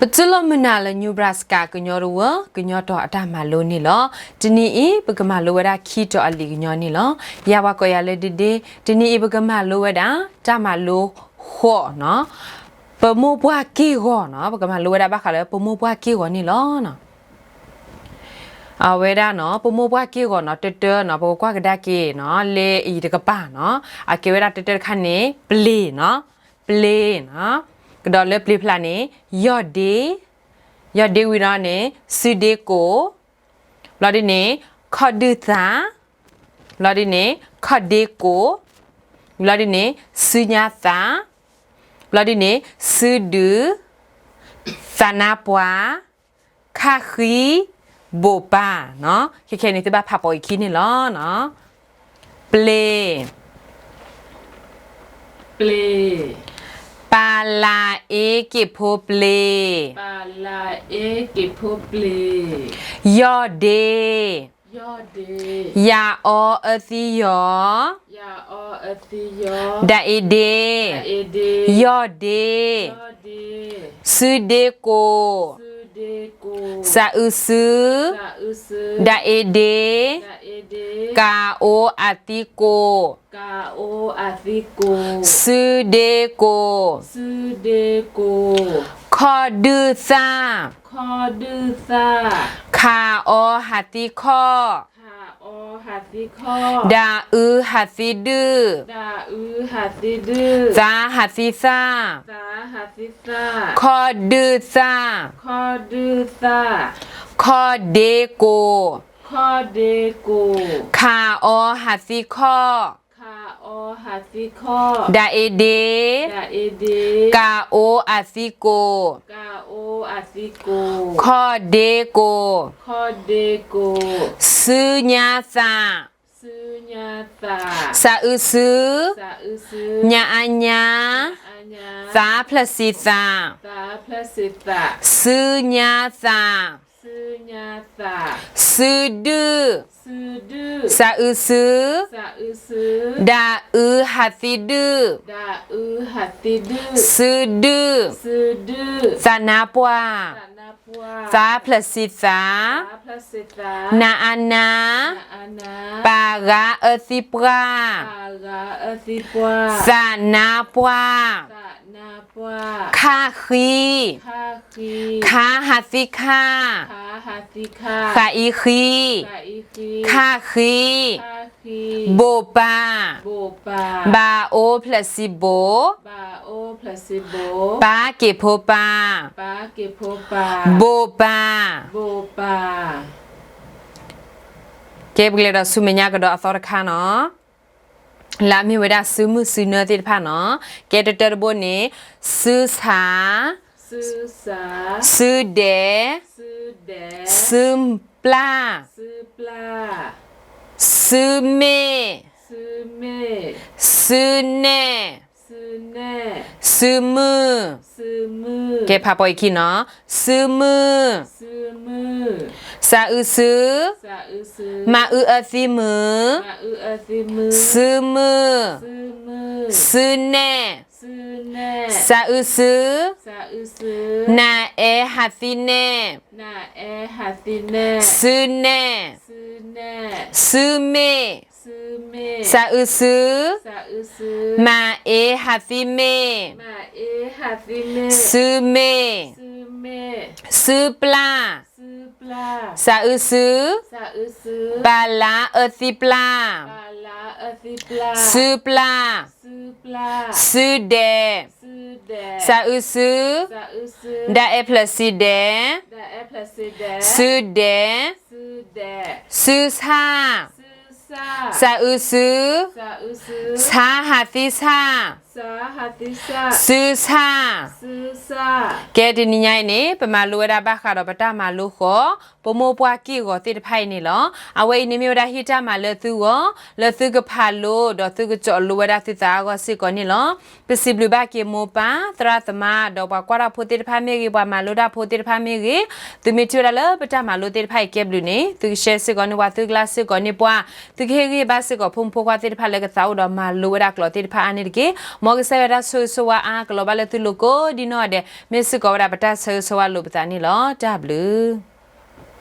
ပတူၢ်လိာ်မုာ်နၤလၢ Nebraska ကညီတဝၢ ကညီတီၤအတၢ်မၤလိန့ၣ်လီၤ. တနံၤအံၤ ပကမၤလိဝဲဒၣ်ခံတီၤအလံာ်ကညီန့ၣ်လီၤ. ယၤပှၤကိးယၤလၢ ဒ့ဒ့, တနံၤအံၤပကမၤလိဝဲဒၣ် တၢ်မၤလိဃိးနီၤ, ပမိၢ်ပှၢ်က့ၢ်ဂီၤနီၤ, ပကမၤလိဝဲဒၣ်ဘၣ်ဃးလၢပမိၢ်ပှၢ်က့ၢ်ဂီၤန့ၣ်လီၤ. အဝဲဒၣ်နီၤ, ပမိၢ်ပှၢ်က့ၢ်ဂီၤနီၤ, တၢတၢနီၤ, ပကကွၢ်ကဒါက့ၤနီၤ, လၢအံၤတကပၤနီၤ, အကဲဝဲဒၣ်တၢတၢတခါန့ၣ် ပျ့ၤနီၤ, ပျ့ၤနီၤ, ကဒီးလၢပျ့ၤဖျါန့ၣ် ယီၢ်ဒ့, ယီၢ်ဒ့ဝံၤဒီးန့ၣ် စုဒ့ကိၣ်, ဘျီဒ်န့ၣ် ခီၣ်ဒုၣ်သၣ်, ဘျီဒ်န့ၣ် ခီၣ်ဒ့ကိၣ်, ဘျီဒ်န့ၣ် စုညါသၣ်, ဘျီဒ်န့ၣ် စုဒုၣ်, သးနါပှၢ်, ခၣ်ဃံ, ဘိၣ်ပၢ်နီၤ. ခဲခဲန့ၣ် သုဘၣ်ဖးပိာ်အံၤခံန့ၣ်လီၤ. ပျ့ၤ, ပျ့ၤ, ပလးအ့က့ၣ်ဖိပျ့ၤ, ပလးအ့က့ၣ်ဖိပျ့ၤ, ယီၢ်ဒ့, ယီၢ်ဒ့, ယၤအီအၢသံယီၤ, ယၤအီအၢသံယီၤ, ဒၣ်အ့ဒ့, ဒၣ်အ့ဒ့, ယီၢ်ဒ့, ယီၢ်ဒ့, စုဒ့ကိၣ်, စုဒ့ကိၣ်, သးအုးစု, သးအုးစု, ဒၣ်အ့ဒ့, ဒၣ်အ့ဒ့, ကၤအိအသံကိၣ်, ကၤအိအသံကိၣ်, စုဒ့ကိၣ်, စုဒ့ကိၣ်, ခီၣ်ဒုၣ်သၣ်, ခီၣ်ဒုၣ်သၣ်, ခးအီဟးသံခီၣ်, ခးအီဟးသံခီၣ်, ဒၣ်အုးဟးသံဒုၣ်, ဒၣ်အုးဟးသံဒုၣ်, သးဟးသံသၣ်, သးဟးသံသၣ်, ခီၣ်ဒုၣ်သၣ်, ခီၣ်ဒုၣ်သၣ်, ခီၣ်ဒ့ကိၣ်, ခီၣ်ဒ့ကိၣ်, ခးအီဟးသံခီၣ်, ခးအီဟးသံခီၣ်, ဒၣ်အ့ဒ့, ဒၣ်အ့ဒ့, ကၤအိအသံကိၣ်, ကၤအိအသံကိၣ်, ခီၣ်ဒ့ကိၣ်, ခီၣ်ဒ့ကိၣ်, စုညါသၣ်, စုညါသၣ်, သးအုးစု, သးအုးစု, ညါအါညါ, ညါအါညါ, သးဖျၢၣ်စံးသး, သးဖျၢၣ်စံးသး, စုညါသၣ်, စုညါသၣ်, စုဒုၣ်, စုဒုၣ်, သးအုးစု, သးအုးစု, ဒၣ်အုးဟးသံဒုၣ်, ဒၣ်အုးဟးသံဒုၣ်, စုဒုၣ်, စုဒုၣ်, သးနါပှၢ်, သးနါပှၢ်, သးဖျၢၣ်စံးသး, သးဖျၢၣ်စံးသး, နါအါနါ, နါအါနါ, ပှၤဂၤအၢသံပှၢ်, ပှၤဂၤအၢသံပှၢ်, သးနါပှၢ်, သးနါပှၢ်, ခၣ်ဃံ, ခၣ်ဃံ, ခးဟးသံခၣ်, ခးဟးသံခၣ်, ဃးအံဃံ, ဃးအံဃံ, ခၣ်ဃံ, ခၣ်ဃံ, ဘိၣ်ပၢ်, ဘိၣ်ပၢ်, ဘၣ်အိဖျၢၣ်စံးဘိၣ်, ဘၣ်အိဖျၢၣ်စံးဘိၣ်, ပၢ်က့ၣ်ဖိပၢ်, ပၢ်က့ၣ်ဖိပၢ်, ဘိၣ်ပၢ်, ဘိၣ်ပၢ်. ကဲ ပကလဲၤဒီးဆူမဲာ်ညါကဒီးအသီတခါနီၤ, လၢအမ့ၢ်ဝဲဒၣ်စုမုၢ်စုနၢသ့ၣ်တဖၣ်နီၤ. ကဲ တၢတၢတဘိန့ၣ်, စုဆၣ်, စုဒဲး, စုပျၢ်, စုမ့ၢ်, စုနဲၣ်, စုမုၢ်. ကဲ ဖးပိာ်အံၤခံနီၤ. စုမုၢ်, သးအုးစု, မၤအုးအၢသံမုၢ်, စုမုၢ်, စုနဲၣ်, သးအုးစု, နးအဲဟးသံနဲၣ်, စုနဲၣ်, စုမ့ၢ်, သးအုးစု, မၤအ့ဟးသံမ့ၢ်, စုမ့ၢ်, စုပျၢ်, သးအုးစု, ပလါအၢသံပျၢ်, စုပျၢ်, စုဒဲး, သးအုးစု, ဒၣ်အဲဖျၢၣ်စံးဒဲး, စုဒဲး, စုဆၣ်, သးအုးစု, ဆါဟးသံဆၣ်, စုဆၣ်. ကဲ တနံၤညါအံၤန့ၣ် ပမၤလိဝဲဒၣ်ဘၣ်ဃးဒီးပတၢ်မၤလိဃီၤ ပမိၢ်ပှၢ်က့ၢ်ဂီၤသ့ၣ်တဖၣ်အံၤန့ၣ်လီၤ. အဝဲအံၤန့ၣ်မ့ၢ်ဝဲဒၣ်ဟ့ၣ်တၢ်မၤလၢသုဂီၢ် လၢသုကဖးလိဒီးသုကစီၣ်လိဝဲဒၣ်သုသးအဂီၢ်စ့ၢ်ကီးန့ၣ်လီၤ. ပစံးဘျုးဘၣ်က့ၤမိၢ်ပၢ် သရၣ်သမါ ဒီးပှၤကွၢ်တၢ်ဖိသ့ၣ်တဖၣ်မ့ၢ်ဂ့ၤ ပှၤမၤလိတၢ်ဖိသ့ၣ်တဖၣ်မ့ၢ်ဂ့ၤ, သုမ့ၢ်ထံၣ်ဝဲဒၣ်လၢပတၢ်မၤလိသ့ၣ်တဖၣ်အံၤကဲဘျုးန့ၣ် သုကshareစ့ၢ်ကီးန့ၢ်ပှၤ သုကlikeစ့ၢ်ကီးန့ၢ်ပှၤ, သုကဟ့ၣ်ဂံၢ်ဘါစ့ၢ်ကီးဖိမုၣ်ဖိခွါသ့ၣ်တဖၣ်လၢကသးအိၣ်ဒီးမၤလိဝဲဒၣ်ကျိာ်သ့ၣ်တဖၣ်အါန့ၣ်တက့ၢ်. မ်ကစၢ်ယွၤတၢ်ဆိၣ်ဂ့ၤဆိၣ်ဝါအါကလီၤဘၣ်လၢသုလိၤကိးဒံနီၢ်ဂၤဒဲး, မ့ၢ်စ့ၢ်ကီးဝဲဒၣ်ပတၢ်ဆိၣ်ဂ့ၤဆိၣ်ဝါလိာ်ပသးန့ၣ်လီၤ. တၢ်ဘျုး